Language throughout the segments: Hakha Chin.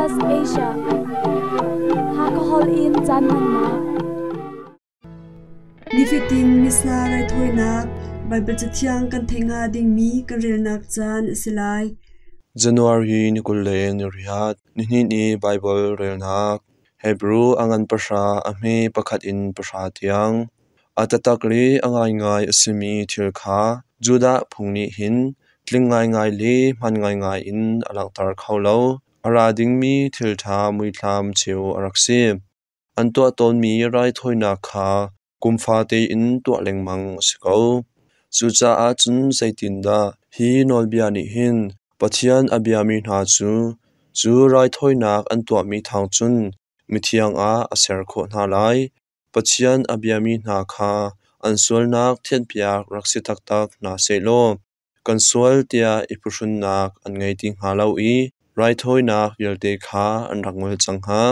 SBS Asia. Hakha holh in caan hmannak. Nifatin Missa raithawinak Baibal Cathiang kan theih hnga dingmi kan relnak caan a si lai. January ni 28, nihnih ni Baibal relnak Hebru a ngan pahra a hme pakhat in pahra tiang. A taktak le a ngaingai a simi thil kha Judah phung nih hin tling ngaingai le hman ngaingai in a langhter kho lo. A ra dingmi thil ṭha muithlam cheu a rak si. An tuah tawnmi raithawinak kha kum fate in tuah lengmang a si ko. Cucaah cun zeitindah hi nawlbia nih hin Pathian a biami hna cu, cu raithawinak an tuahmi thawng cun mithiang ah a ser khawh hna lai? Pathian a biami hna kha an sualnak thianhpiak rak si taktak hna sehlaw kan sual tiah i phuhrunnak an ngei ti hnga lo i raithawinak vialte kha an rak ngol cang hnga.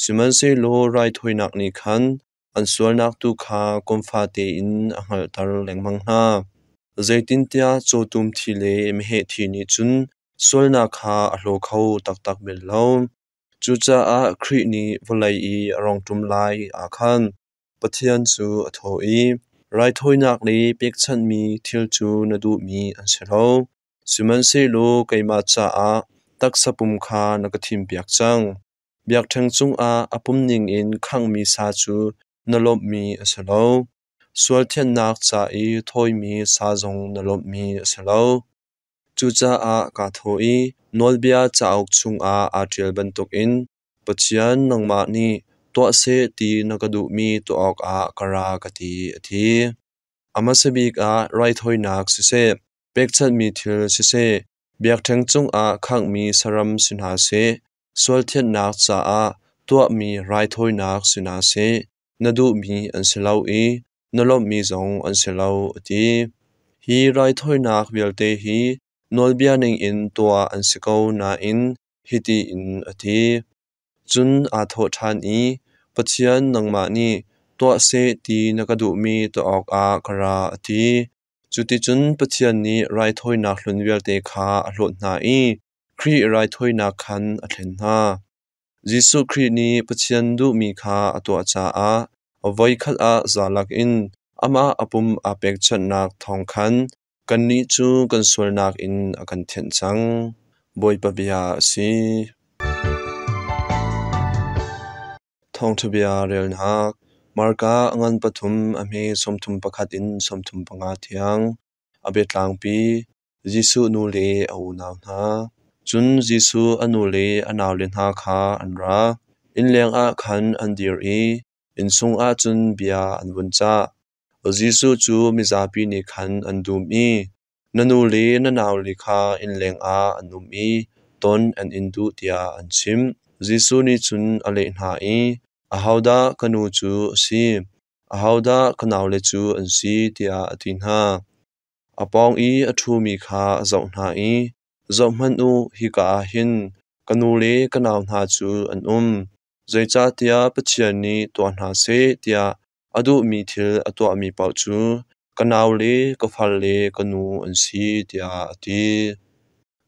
Sihmanhsehlaw raithawinak nih khan an sualnak tu kha kum fate in a hngalhter lengmang hna. Zeitintiah cawtum thi le meheh thi nih cun sualnak kha a hlaw kho taktak bel lo. Cucaah Khrih nih vawlei i a rung ṭum lai ah khan Pathian cu a thawh i, Raithawinak le pekchanhmi thil cu na duhmi an si lo, sihmanhsehlaw keimah caah taksa pum kha na ka thimpiak cang. Biakṭheng cungah a pum ningin khanghmi sa cu na lawmhmi a si lo. Sual thianhnak ca i thawimi sa zong na lawmhmi a si lo. Cucaah kaa thawh i Nawlbia cauk chungah aa ṭial bantukin Pathian nangmah nih tuah seh ti na ka duhmi tuah awkah ka ra ka ti, a ti. A hmasa bik ah raithawinak siseh, pekchanhmi thil siseh, biakṭheng cungah khanghmi saram si hna seh, sual thianhnak caah tuahmi raithawinak si hna seh, na duhmi an si lo i na lawmhmi zong an si lo, a ti. Hi raithawinak vialte hi nawlbia ningin tuah an si ko nain hiti in a ti. Cun aa thawh ṭhan i, Pathian nangmah nih tuah seh ti na ka duhmi tuah awkah ka ra, a ti. Cuticun Pathian nih raithawinak hlun vialte kha a hlawt hna i Khrih raithawinak khan a thlen hna. Jesuh Khrih nih Pathian duhmi kha a tuah caah voikhat ah zalak in amah a pum aa pekchanhnak thawng khan kannih cu kan sualnak in a kan thianh cang. Bawipa bia a si. Thawngṭha bia relnak Marka a ngan pathum a hme 31 in 35 tiang. A biatlangpi Jesuh nu le a unau hna. Cun Jesuh a nu le a naule hna kha an ra. Innleng ah khan an dir i inn chungah cun bia an vun cah. Jesuh cu mizapi nih khan an dum i, Na nu le na naule kha innleng ah an um i ton an in duh tiah an chimh. Jesuh nih cun a leh hna i, Ahodah ka nu cu a si? Ahodah ka naule cu an si? tiah a ti hna. A pawng i a ṭhumi kha a zoh hna i, Zohhmanh u, hika ah hin ka nu le ka nau hna cu an um. Zeicahtiah Pathian nih tuah hna seh tiah a duhmi thil a tuahmi paoh cu ka nau le ka far le ka nu an si, tiah a ti.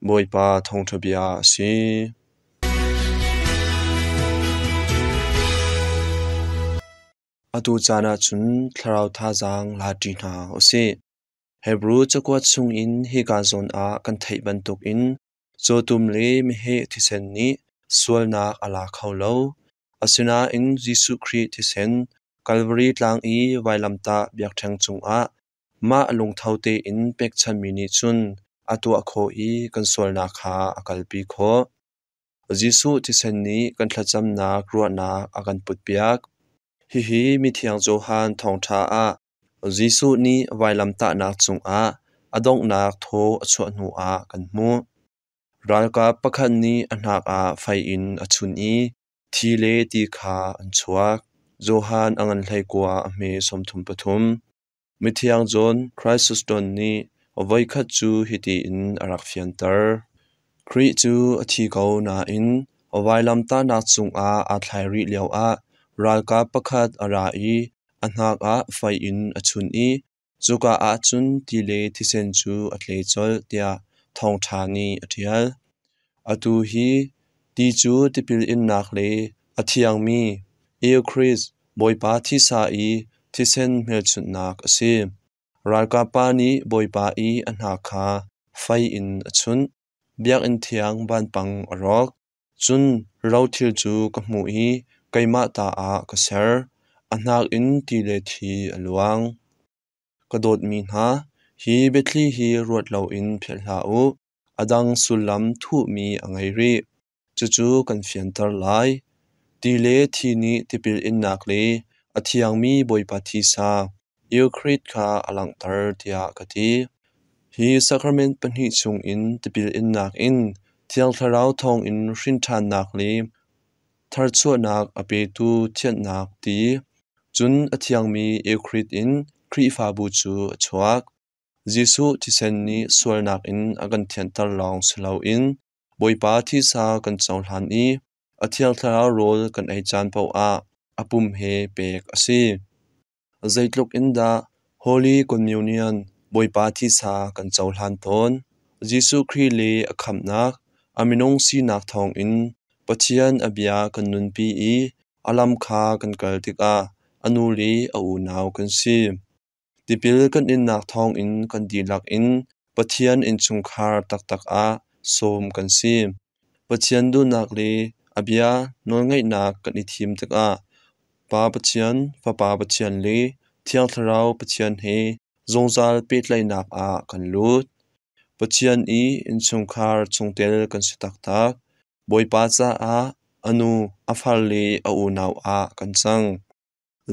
Bawipa thawngṭha bia a si. Atu caan ah cun thlarau thazaang la ṭi hna usih. Hebru cakuat chungin hika zawn ah kan theih bantukin cawtum le meheh thisen nih sualnak a la kho lo. Asinain Jesuh Khrih thisen Kalvari tlang i vailamtah biakṭheng cungah mah lungtho tein pekchanmi nih cun a tuah khawh i kan sualnak kha a kalpi khawh. Jesuh thisen nih kan thlacamnak ruahnak a kan putpiak. Hihi Mithiang Johan thawngṭha ah Jesuh nih vailamtahnak cungah a donghnak thaw a chuah hnuah kan hmuh. Ralkap pakhat nih a hnak ah fei in a chunh i thi le ti kha an chuak. Johan a ngan 19 a hme 33. Mithiang John Chrysostom nih voikhat cu hiti in a rak fianter: Khrih cu a thi ko nain vailamtahnak cungah aa thlai rih lioah ralkap pakhat a ra i a hnak ah fei in a chunh i cuka ah cun ti le thisen cu a tle colh tiah thawngṭha nih a ṭial. Atu hi Ti cu tipil innak le a thiangmi Eucharist Bawipa thisa i thisen hmelchunhnak a si. Ralkap pa nih Bawipa i a hnak kha fei in a chunh. Biakinn thiang vanpang a rawk. Cun rothil cu ka hmuh i keimah ta ah ka ser. A hnak in ti le thi a luang. Ka dawtmi hna, hi biathli hi ruat loin philh hlah u. A dang sullam thuhmi a ngei rih. Cucu kan fianter lai. Ti le thi nih tipil innak le a thiangmi Bawipa thisa, Eucharist kha a langhter tiah ka ti. Hi sacrament pahnih chungin tipil innak in Thiang Thlarau thawngin hrinṭhannak le tharchuahnak a petu thianhnak ti, cun a thiangmi Eucharist in Khrihfabu cu a chuak. Jesuh thisen nih sualnak in a kan thianter lawng si loin Bawipa thisa kan cohlan i a Thiang Thlarau rawl kan ei caan paoh ah a pum he pek a si. Zeitluk in dah Holy Communion Bawipa thisa kan cohlan tawn. Jesuh Khrih le a khamhnak, a minung sinak thawngin Pathian a bia kan nunpi i a lam kha kan kal tikah a nu le a unau kan si. Tipil kan innak thawngin kan dihlak in Pathian innchungkhar taktak ah sawm kan si. Pathian duhnak le a bia nawlngaihnak kan i thim tikah Pa Pathian, Fapa Pathian le Thiang Thlarau Pathian he zungzal pehtlaihnak ah kan lut. Pathian i innchungkhar chungtel kan si taktak. Bawipa caah a nu, a far le a unau ah kan cang.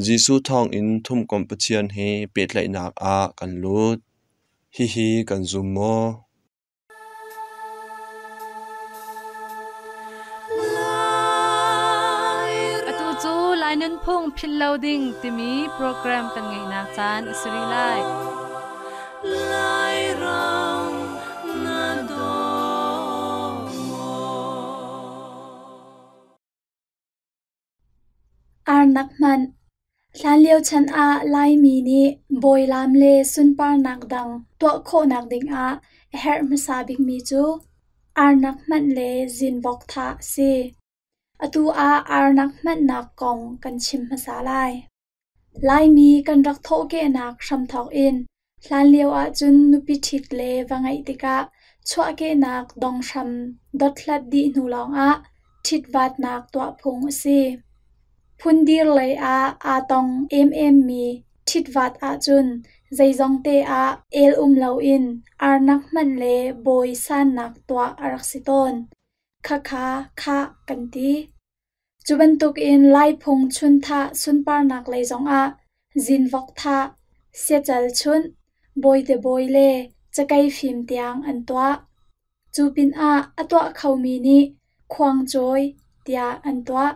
Jesuh thawngin thumkomh Pathian he pehtlaihnak ah kan lut. Hihi kan zum maw? Atu cu Lai Nunphung Philh Lo Ding timi program kan ngeihnak caan a si rih lai. Arnak hmanh. Hlanlio chan ah Laimi nih bawilaam le sunparnak dang tuah khawhnak dingah a herh hmasa bikmi cu arnak hmanh le zinvok thah a si. Atu ah arnak hmanhnak kong kan chim hmasa lai. Laimi kan rak thawhkehnak hramthawk in hlanlio ahcun nupi ṭhit le va ngeih tikah chuahkehnak donghram dothlat dih hnu lawngah ṭhitvatnak tuah phung a si. Phundir lei ah aa tong ememmi ṭhitvat ahcun zeizongte ah el um loin arnak hmanh le bawi sannak tuah a rak si tawn. Khakha khah kan ti. Cu bantukin Laiphung chunthah sunparnak lei zongah zinvok thah, siacal chunh, bawite bawi le cakei fim tiang an tuah. Cu pinah a tuah khomi nih khuangcawi tiah an tuah.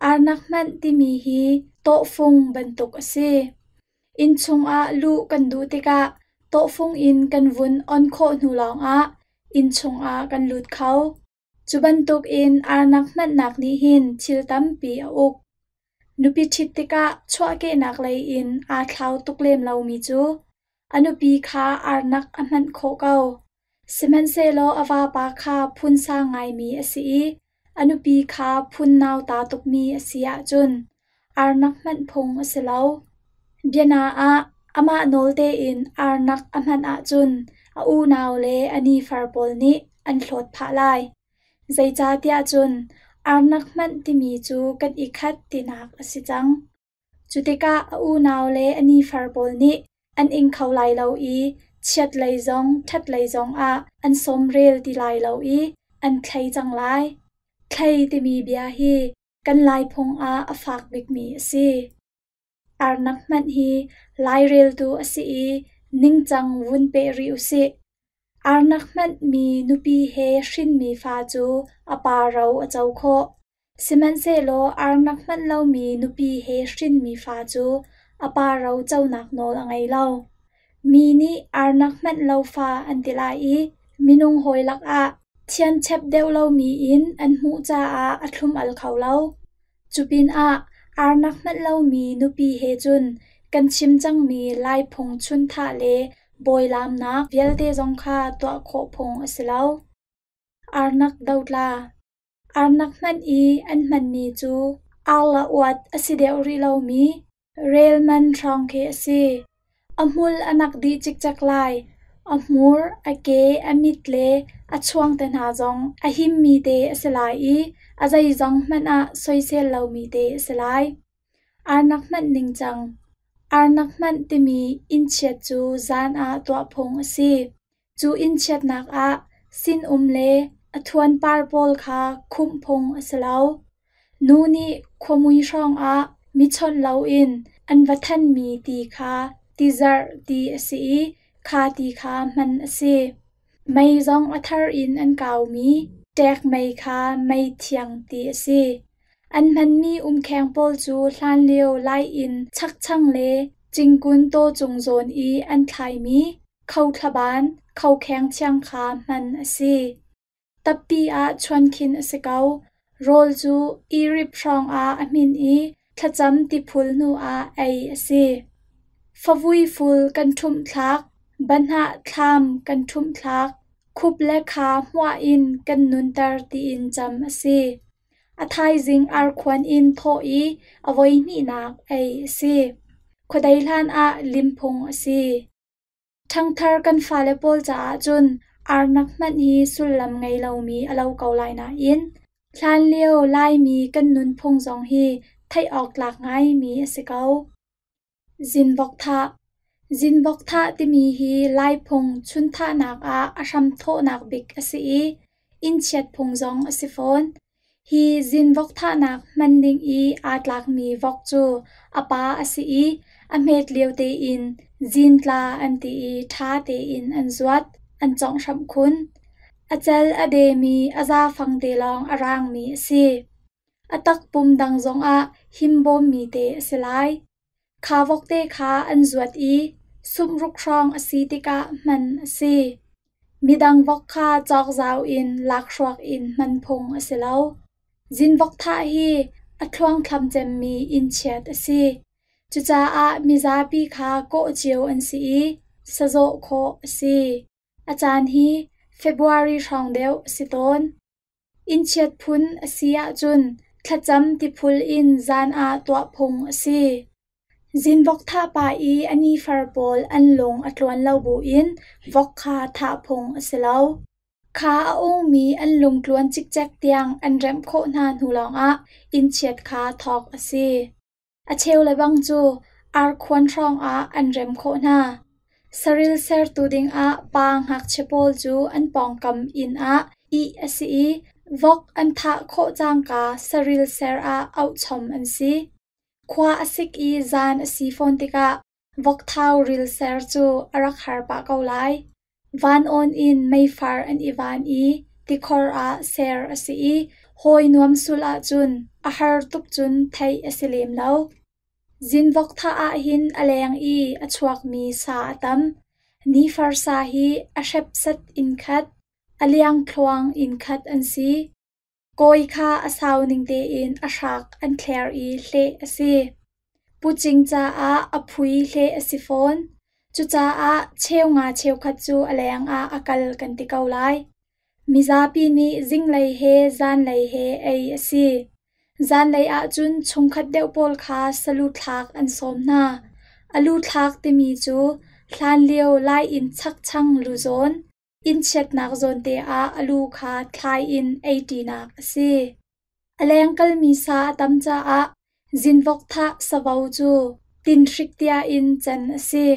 Arnak hmanh timi hi tawhfung bantuk a si. Inn chungah luh kan duh tikah tawhfung in kan vun on khawh hnu lawngah inn chungah kan lut kho. Cu bantukin arnak hmannak nih hin thil tampi a uk. Nupi ṭhit tikah chuahkehnak lei in aa thlau tuk lem lomi cu a nupi kha arnak a hmanh khawh ko. Sihmanhsehlaw a vapa kha phunsa ngaimi a si i a nupi kha phun nauta tukmi a si ahcun arnak hmanh phung a si lo. Biana ah, amah nawl tein arnak a hman ahcun a unau le a nifar pawl nih an hlawt phah lai. Zeicahtiah cun arnak hmanh timi cu kan i khat tinak a si cang. Cu tikah a unau le a nifar pawl nih an ing kho lai lo i chiatlei zong ṭhatlei zongah an sawmrel ti lai lo i an thlei cang lai. Thlei timi bia hi kan Laiphung ah a fak bikmi a si. Arnak hmanh hi laireltu a si i ningcang vun peh rih usih. Arnak hmanh mi nupi he hrinmi fa cu a pa ro a co khawh. Sihmanhsehlaw arnak hmanh lomi nupi he hrinmi fa cu a pa ro conak nawl a ngei lo. Mi nih arnak hmanh lo fa an ti lai i minung hawi lakah thianchep deuh lomi in an hmuh caah a thlum-al kho lo. Cupinah arnak hmanh lomi nupi he cun kan chim cangmi Laiphung chunthah le bawilaamnak vialte zong kha tuah khawh phung a si lo. Arnak dotla. Arnak hmanh i an hmanmi cu arla uat a si deuh rih lomi relman hrawng khi a si. A hmul a nak dih cikcek lai. A hmur, a ke, a mit le a chuang te hna zong a himmi te a si lai i a zeizong hmanh ah soisel lomi te a si lai. Arnak hmanh ningcang. Arnak hmanh timi innchiat cu zan ah tuah phung a si. Cu innchiatnak ah sinum le a thuanpar pawl kha khumh phung a si lo. Nu nih khuamui hrawngah mi chawnh loin an va thanmi ti kha tizarh ti a si i kha ti kha hman a si. Mei zong a thar in an kaumi ṭek mei kha mei thiang ti a si. An hmanmi umkheng pawl cu hlanlio Lai inn chakchang le cingkun tawcung zawn i an thlaimi khothlaban, khokheng thiang kha hman a si. Tappi ah chuankhin a si ko. Rawl cu irip hrawngah a hmin i thlacam tiphul hnuah ei a si. Favui ful kan ṭhumh thlak, bahnah thlam kan ṭhumh thlak, khup le kha hmuah in kan nunter tiin cam a si. A thaizing arkhuan in thawh i a voihnihnak ei a si. Khuadei hlan ah limphung a si. Ṭhangthar kan fale pawl caah cun arnak hmanh hi sullam ngei lomi a lo ko lai nain hlanlio Laimi kan nunphung zong hi theih awk tlak ngaimi a si ko. Zinvok thah. Zinvok thah timi hi Laiphung chunthahnak ah a hramthawhnak bik a si i innchiat phung zong a si fawn. Hi zinvok thahnak hman ding i aa tlakmi vok cu a pa a si i a hmet lio tein zintla an ti i ṭha tein an zuat, an conghhramh khun. A cal a demi a zaafang te lawng a raangmi a si. A takpum dang zongah himbawmmi te a si lai. Kha vokte kha an zuat i sumruk hrawng a si tikah hman a si. Midang vok kha cawkzau in lakhruak in hman phung a si lo. Zinvok thah hi a thluangthlam cemmi innchiat a si. Cucaah mizapi kha kawh cio an si i sazawh khawh a si. A caan hi February hrawng deuh a si tawn. Innchiat phun a si ahcun thlacam tiphul in zan ah tuah phung a si. Zinvok thah pah i a nifar pawl an lung a tluan lo buin vok kha thah phung a si lo. Kha a ungmi an lungtluan cikcek tiang an remh khawh hna hnu lawngah innchiat kha thawk a si. A cheu le bang cu arkhuan hrawngah an rem khawh hna. Saril sertu dingah pa ngakchia pawl cu an pawngkam inn ah ih a si i vok an thah khawh cangka saril ser ah auhchom an si. Khua a sik i zan a si fawn tikah vokthau ril ser cu a rak har pah ko lai. Van awn in meifar an i van i tikhor ah ser a si i hawi nuam sul ahcun a har tuk cun theih a si lem lo. Zinvok thah ahhin a leng i a chuakmi sa a tam. Nifar sa hi a hrepsat inn khat, a liangthluang inn khat an si. Kawi kha a sau ning tein a hrak an thler i hleh a si. Pucing caah a phui hleh a si fawn. Cucaah cheunga cheukhat cu a leng ah a kal kan ti ko lai. Mizapi nih zinglei he zanlei he ei a si. Zanlei ahcun chungkhat deuh pawl kha salu thlak an sawm hna. A lu thlak timi cu hlanlio Lai inn chakchang lu zawn, Innchiatnak zawnte ah a lu kha thlai in eiṭinak a si. A leng kalmi sa a tam caah zinvok thah savo cu tinhrik tia in can a si.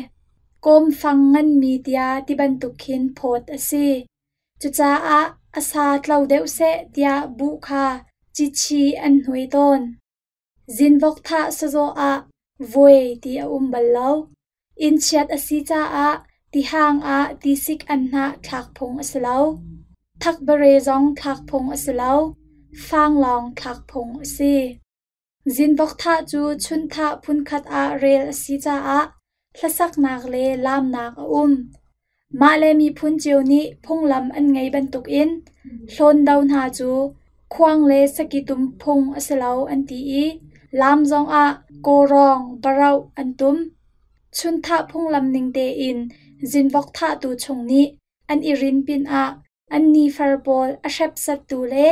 Kawmfang nganmi tia ti bantuk khin phawt a si. Cucaah a sa tlo deuh seh tiah buh kha cichi an hnuai tawn. Zinvok thah sazawh ah vuai ti a um bal lo. Innchiat a si caah tihang ah tisik anhnah thlak phung a si lo. Thakbare zong thlak phung a si lo. Fang lawng thlak phung a si. Zinvok thah cu chunthah phunkhat ah rel a si caah hlasaknak le laamnak a um. Mah le miphun cio nih phunglam an ngei bantukin hlawndo hna cu khuang le saki tum phung a si lo an ti i laam zongah kawrawng, baroh an tum. Chunthah phunglam ning tein zinvok thahtu chung nih an i rin pinah an nifar pawl a hrepsattu le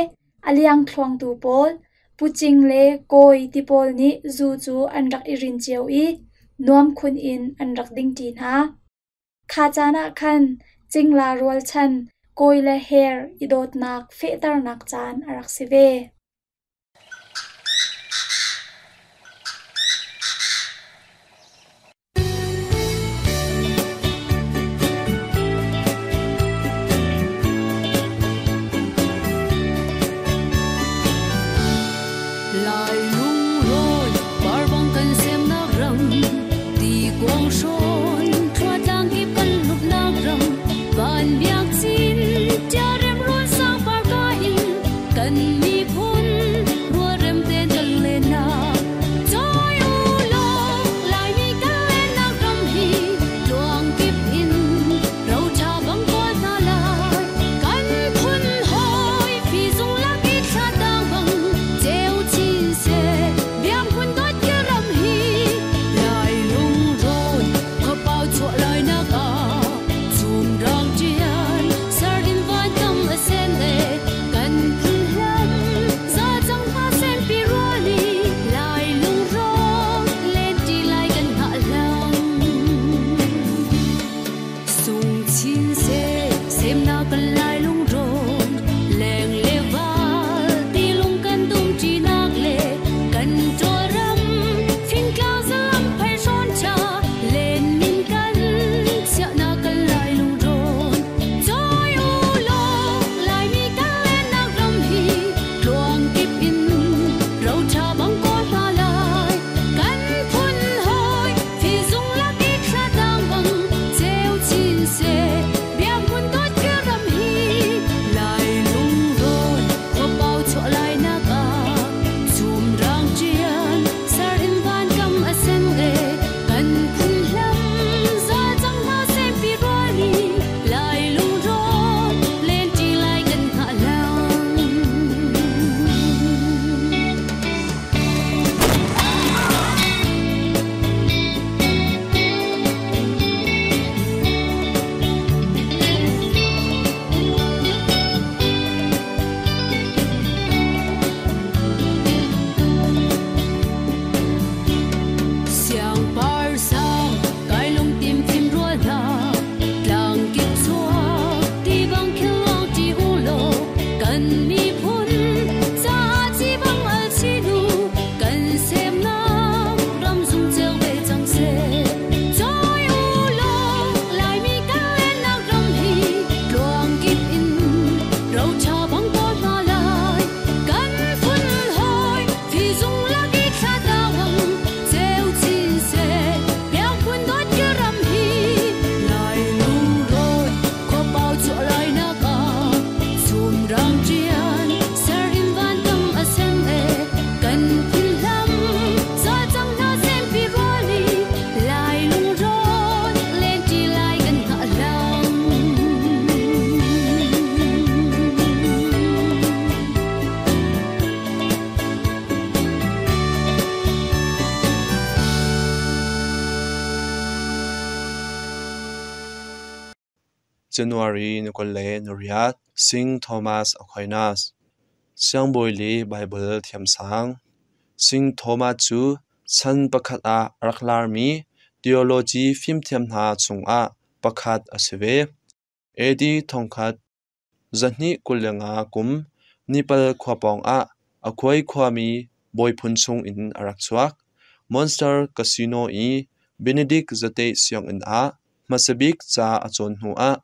A liangthluangtu pawl, Pucing le Kawi ti pawl nih zu cu an rak i rin cio i nuam khun in an rak dingṭi hna. Kha caan ah khan cingla rualchan kawi le her i dawtnak fehternak caan a rak si ve. Lai lungrawn parbang kan semnak ram ti kuang hrawn thluatlang kip kan lupnak ram van biak cin tia rem ruan sang par ka in kan miphun rualrem ten kan lennak Choi u law Laimi kan lennak ram hi tluang kip in roṭha bang kawl hna lai kan phun hawi fizung lak i thla tang bang ceu chin seh biak hmun dawt ke ram hi lai lungrawn khuapau chuah lai nak ah chum rang ṭian sardin van kam a sen e kan phun hlam za cang hna sen pi ruali lai lungrawn len ṭi lai kan hngah hlang sung chin seh semnak kan lai lungrawn leng le val tilung kan dum ṭinak le kan ṭawlram fingtlang zalam phei hrawn ṭha len min kan chiahnak kan lai lungrawn Choi u law Laimi kan lennak ram hi tluang kip in roṭha bang kawl hna lai kan phun hawi fizung lak i thla tang bang ceu chin seh biak hmun dawt ke ram hi lai lungrawn khuapau chuah lai nak ah chum rang ṭian sar in van kam a sen e kan phun hlam za cang hna senpi ruali lai lungrawn len ṭi lai kan hngah hlang. Siangpar sang kai lungtim fim rual hna tlang kip chuak ti bang khil lang ti u law kan miphun caah ci bang al chinu kan semnak ram zung ceu ve cang seh Choi u law Laimi kan lennak ram hi tluang kip in roṭha bang kawl hna lai kan phun hawi fizung lak i thla tang ceu chin seh biak phun dawt ke ram hi lai lungrawn khuapau chuah lai nak ah chum rang ṭian ser in van kam a sen e kan phun hlam za cang hna senpi ruali lai lungrawn len ṭi lai kan hngah hlang. January ni 28, Sing Thomas Aquinas, Siangbawi le Baibal thiamsang. Sing Thomas cu chan pakhat ah a rak larmi theology fimthiam hna chungah pakhat a si ve. AD 1225 kum Nipal khua pawngah Akhuai khuami bawiphun chungin a rak chuak. Monster Casino i Benedict Zateih sianginn ah hmasabik ca a cawn hnuah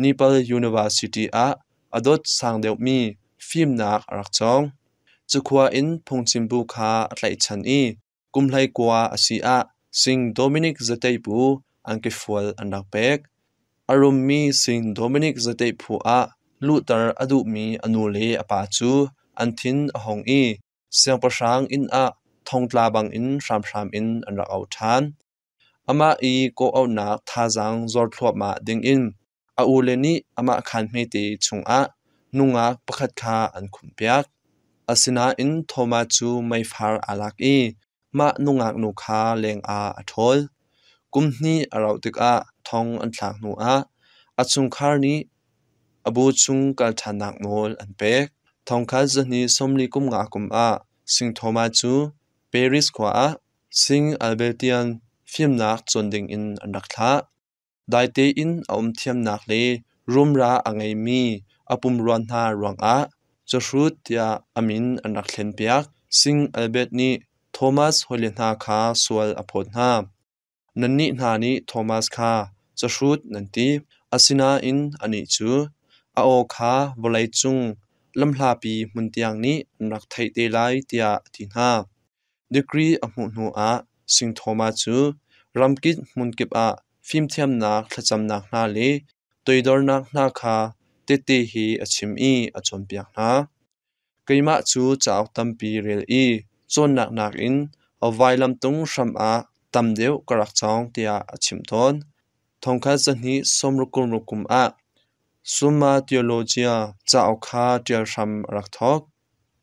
Nipal University ah a dot sang deuhmi fimnak a rak cawng. Cukhua in phungchimbu kha a tlaihchan i kum 19 a si ah Sing Dominic Zateih pu angkifual an rak pek. A rummi Sing Dominic Zateih phu ah luhter a duhmi a nu le a pa cu an thin a hung i siangpahrang inn ah thongtla bangin hramhram in an rak auh ṭhan. Amah i kawhauhnak thazaang zor thluahmah dingin a ule nih amah khaan hmete chungah nungak pakhat kha an khumhpiak. Asinain Thomas cu meifar aa lak i mah nungak nu kha lengah a ṭhawl. Kum hnih a rauh tikah thong an thlak hnuah a chungkhar nih a bu chung kal ṭhannak nawl an pek. Thongkhat zahnih sawmli kum nga kum ah Sing Thomas cu Paris khua ah Sing Albertian fimnak cawn dingin an rak thlah. Dai tein a um thiamnak le rumra a ngeimi a pumrua hna ruangah cahrut tiah a min an rak thlenpiak. Sing Albert nih Thomas hawile hna kha sual a phawt hna. Nannih hna nih Thomas kha cahrut nan ti, asinain anih cu a aw kha vawleicung lamhlapi hmun tiang nih an rak theih te lai tiah a ti hna. Degree a hmuh hnuah Sing Thomas cu ramkip hmunkip ah fimthiamnak thlacamnak hna le toidornak hna kha tehte he a chim i a cawnpiak hna. Keimah cu cauk tampi rel i cawnnak nakin vailamtung hram ah tam deuh ka rak cawng tiah a chimh tawn. Thongkhat zahnih sawmruk kum ah Summa Theologia cauk kha ṭial hram a rak thawk.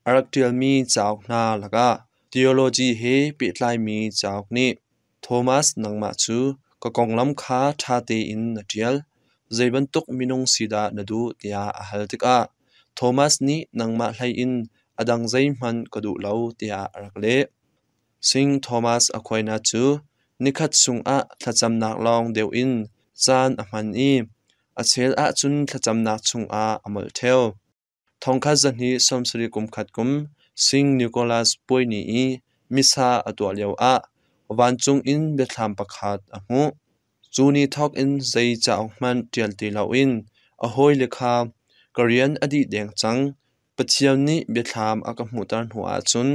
A rak ṭialmi cauk hna lakah theology he pehtlaimi cauk nih Thomas nangmah cu ka konglam kha ṭha tein na ṭial. Zei bantuk minung si dah na duh tiah a hal tikah Thomas nih nangmah hlei in a dang zeihmanh ka duh lo tiah a rak leh. Sing Thomas Aquinas cu nikhat chungah thlacamnak lawng deuh in caan a hman i a chel ahcun thlacamnak chungah a molh ṭheo. Thongkhat zahnih sawmsarih kum khat kum Sing Nicholas puai ni i Missa a tuah lioah vancung in biathlam pakhat a hmuh. Cu ni thawk in zei cauk hmanh ṭial ti loin a hawile kha ka rian a dih deng cang. Pathian nih biathlam a ka hmuhter hnu ahcun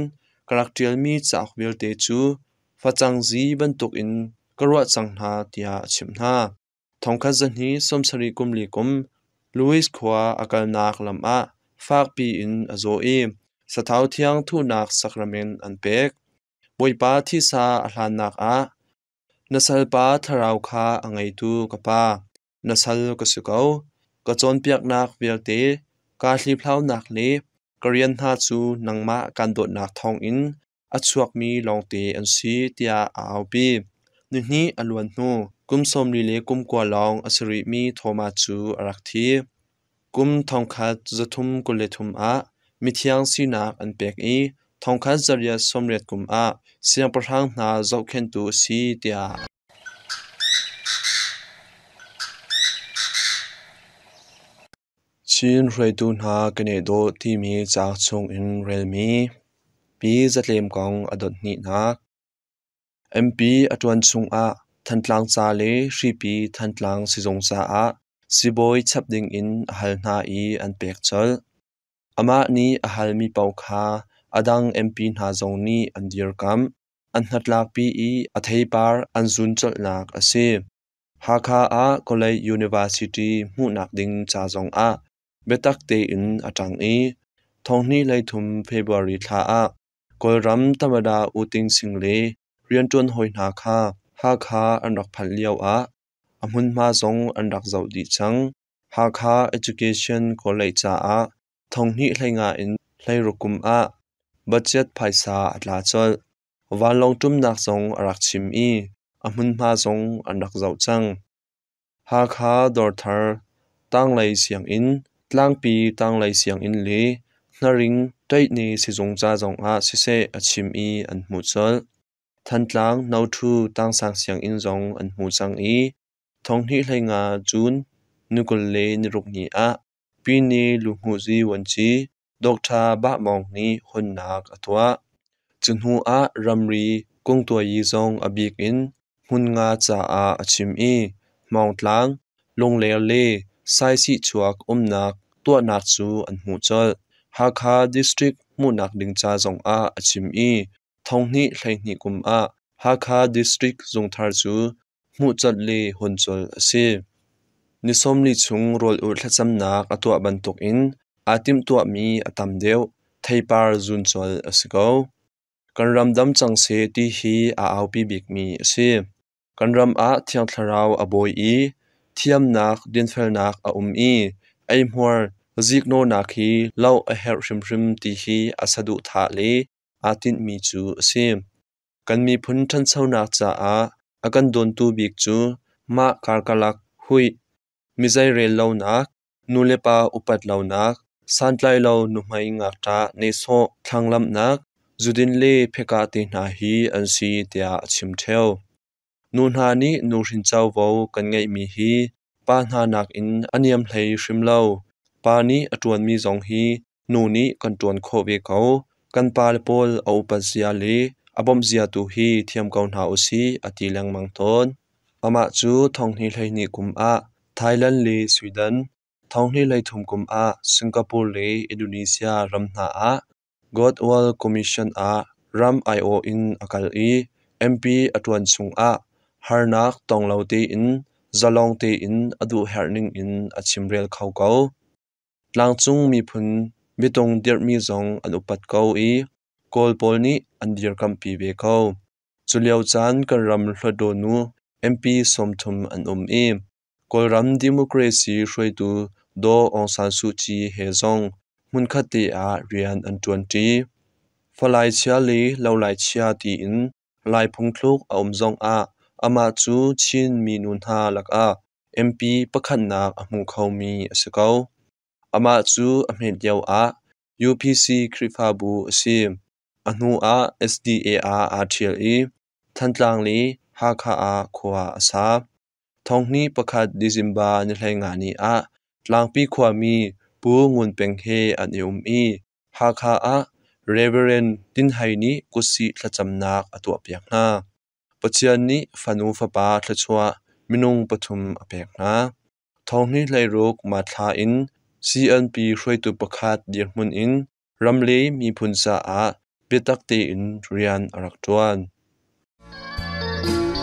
ka rak ṭialmi cauk vialte cu facang zi bantukin ka ruah cang hna tiah a chimh hna. Thongkhat zahnih sawmsarih kum li kum Louis khua a kalnak lam ah fakpi in a zaw i sathau thiang thuhnak sacrament an pek. Bawipa thisa a hlannak ah na salpa thlarau kha a ngeitu ka pa, na sal ka si ko. Ka cawnpiaknak vialte, kaa hliphlaunak le ka rian hna cu nangmah kan dawtnak thawngin a chuakmi lawngte an si tiah a aupi. Nihnih a luan hnu kum 42 lawng a si rihmi Thomas cu a rak thi. Kum 1323 ah mithiang sinak an pek i 1880 kum ah siangpahrang hna zohkhenhtu a si tiah Chin hruaitu hna kan i dawh timi cauk chungin relmi Pi Zatlem kong a dot hnihnak. MP a ṭuan chungah Thantlang ca le Hripi Thantlang sizung caah sibawi chap dingin a hal hna i an pek colh. Amah nih a halmi paoh kha a dang MP hna zong nih an dirkamh, an hnatlakpi i a theipar an zun colhnak a si. Hakha ah College University hmuhnak ding ca zongah biatak tein a ṭang i 2023 February thla ah Kawlram Tamada U Ting Sing le rianṭuan hawi hna kha Hakha an rak phanh lioah a hmunhma zong an rak zoh dih cang. Hakha Education College caah 2015 in 16 kum ah budget phaisa a tla colh. Vanlawng ṭumnak zong a rak chim i a hmunhma zong an rak zoh cang. Hakha Dawrthar Tanglei Sianginn, Tlangpi Tanglei Sianginn le Hnaring Ṭaihni sizung ca zongah siseh a chim i an hmuh colh. Thantlang Noṭhu Tangsang Sianginn zong an hmu cang i 2015 June ni 26 ni ah Pyine Luhmuhzi Vuanci Doctor Bah Mawng nih hunnak a tuah. Cu hnu ah ramri kungtuayi zong a bik in hmun nga caah a chim i Hmawngtlang, Lungler le Saisihchuak umnak tuahnak cu an hmuh colh. Hakha District hmuhnak ding ca zongah a chim i 2012 kum ah Hakha District zungthar cu hmuh colh le hun colh a si. Ni 40 chung rawl ulh thlacamnak a tuah bantukin aa timhtuahmi a tam deuh, theipar zun colh a si ko. Kan ram dam cang seh ti hi aa aupi bikmi a si. Kan ram ah Thiang Thlarau a bawi i thiamnak, dinfelnak a um i eihmuar ziknawhnak hi loh a herh hrimhrim ti hi a saduhthah le aa tinhmi cu a si. Kan miphun ṭhanchonak caah a kan dawntu bik cu mah karkalak huih, mizei rel lonak, nulepa upat lonak, Santlailo nuhmei ngakṭah nehsawh thlanglamhnak, zudin le phekah te hna hi an si tiah a chim ṭheo. Nu hna nih nuhrin covo kan ngeihmi hi pa hna nakin a niam hlei hrim lo. Pa nih a ṭuanmi zong hi nu nih kan ṭuan khawh ve ko. Kan pale pawl a upat zia le a bawmh zia tu hi thiam ko hna usih a ti lengmang tawn. Amah cu 2012 kum ah Thailand le Sweden, 2023 kum ah Singapore le Indonesia ram hna ah God World Commission ah ram aiawh in a kal i MP a ṭuan chungah harnak tong lo tein zalong tein a duhherh ningin a chimrel kho ko. Tlangcung miphun biatung dirhmi zong an upat ko i Kawl pawl nih an dirkamhpi ve ko. Culio caan kan ram Hluttaw nu MP 30 an um i Kawlram democracy hruaitu Daw Aung San Suu Kyi he zong hmunkhat te ah rian an ṭuanṭi. Falai chia le lolai chia tiin Lai phungthluk a um zongah amah cu Chin minu hna lakah MP pakhatnak a hmu khomi a si ko. Amah cu a hmet lioah UPC Khrihfabu a si. A hnu ah SDA ah aa ṭhial i Thantlang le Hakha ah khua a sa. 2001 December ni 15 ni ah Tlangpi khuami Pu Ngun Peng he an i um i Hakha ah Reverend Tin Hai nih kutsih thlacamnak a tuahpiak hna. Pathian nih fanu fapa thluachuah minung pathum a pek hna. 2016 Mathla in CNP hruaitu pakhat dirhmun in ram le miphun caah biatak tein rian a rak ṭuan.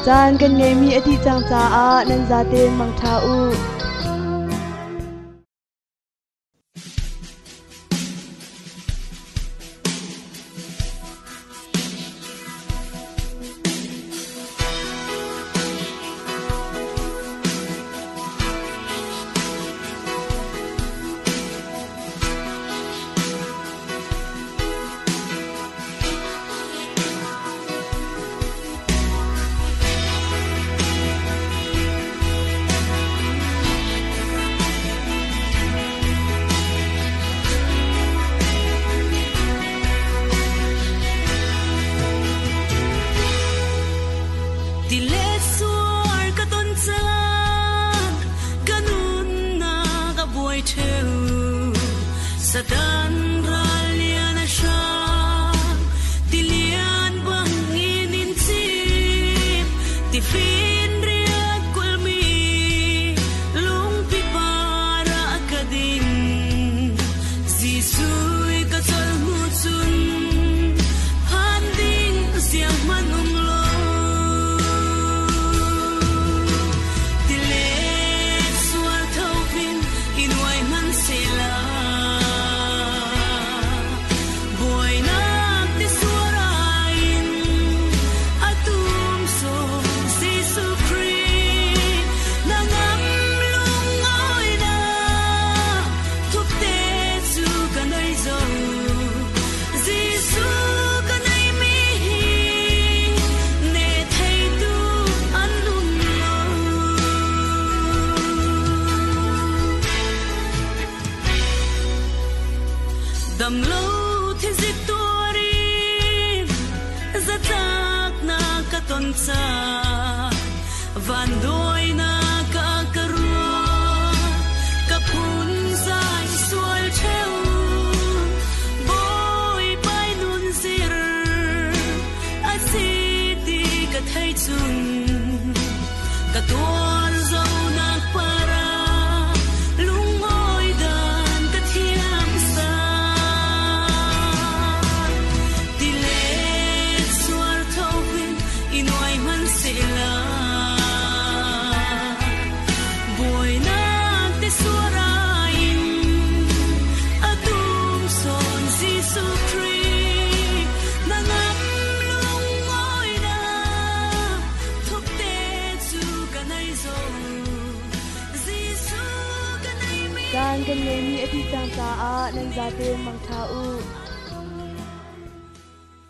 Caan kan ngeimi a dih cang caah nan zaten mangṭha u. Tilet suar ka ton caan ka nunnak a buai ṭheu Satan ral lian a hrang tilian bangin in cim tifinriat kulhmi lungpi par ah ka ding Jesuh ka col hnu cun phan ding siang hmanh um lo Tilet sual thopin i nuai hmanhsehla buainak ti suarai in a tum sawm Jesuh Khrih na ngam lungawinak thupte cu ka nei zo Jesuh ka neimi hi ne theitu an um lo. Damlo thinzik tuarin zatlaknak ka ton caan vanduainak a ka ruah ka phunzai sual ṭheo Bawipa nun zir a si ti ka thei cun ka tuar zonak para lungawi dan ka thiam san tilet sual thopin i nuai hmanhsehla buainak te suarai in a tum sawn Jesuh Khrih na ngam lungawinak thupte cu ka nei zo Jesuh ka neimi Caan kan ngeimi a dih cang caah nan zaten mangṭha u.